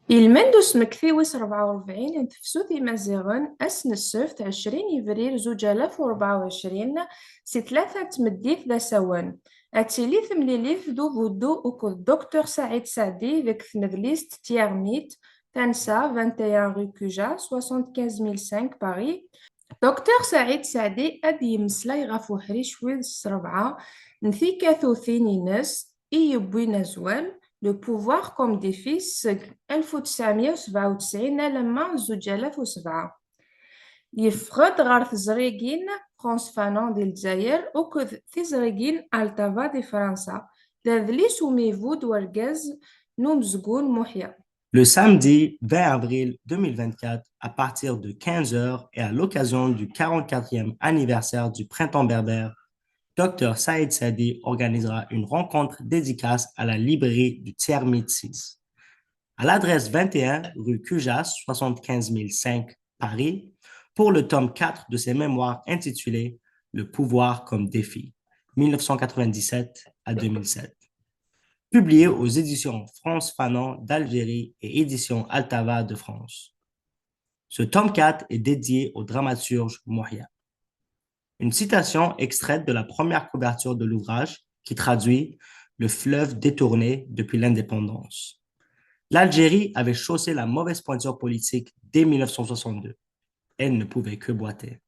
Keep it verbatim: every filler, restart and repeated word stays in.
Ilmend usmekti wis rebɛa u rebɛin n tefsut imaziɣen, ass n ssebt ɛecrin yebrir zuǧ alaf u rebɛa u ɛecrin, si tlata n tmeddit d asawen. Ad tili temlilit d ubuddu akked Docteur Saɛid Saɛdi deg tnedlist Tiyaɣmit, tansa vingt et un rue Cujas, soixante-quinze mille cinq, Paris. Docteur Saɛid Saɛdi ad d-yemmeslay ɣef uḥric wis rebɛa n tikatutin-ines i yewwin azwel Le pouvoir comme défi seg alef u tesɛemya u sebɛa u tesɛin alamma zuǧ alaf u sebɛa. Yeffeɣ-d ɣer teẓrigin France Fanon di Lezzayer akked tiẓrigin Altava di Fransa, d adlis umi ibudd wergaz n umezgun Muḥya. Le samedi vingt avril deux mille vingt-quatre, à partir de quinze heures et à l'occasion du quarante-quatrième anniversaire du Printemps berbère, Docteur Saïd Saïdi organisera une rencontre dédicace à la librairie du Tiers Métis, à l'adresse vingt et un rue Cujas, soixante-quinze mille cinq, Paris, pour le tome quatre de ses mémoires intitulé Le pouvoir comme défi, mille neuf cent quatre-vingt-dix-sept à deux mille sept. Publié aux éditions France Fanon d'Algérie et éditions Altava de France. Ce tome quatre est dédié au dramaturge Muḥya. Une citation extraite de la première couverture de l'ouvrage qui traduit Le fleuve détourné depuis l'indépendance. L'Algérie avait chaussé la mauvaise pointure politique dès mille neuf cent soixante-deux. Elle ne pouvait que boiter.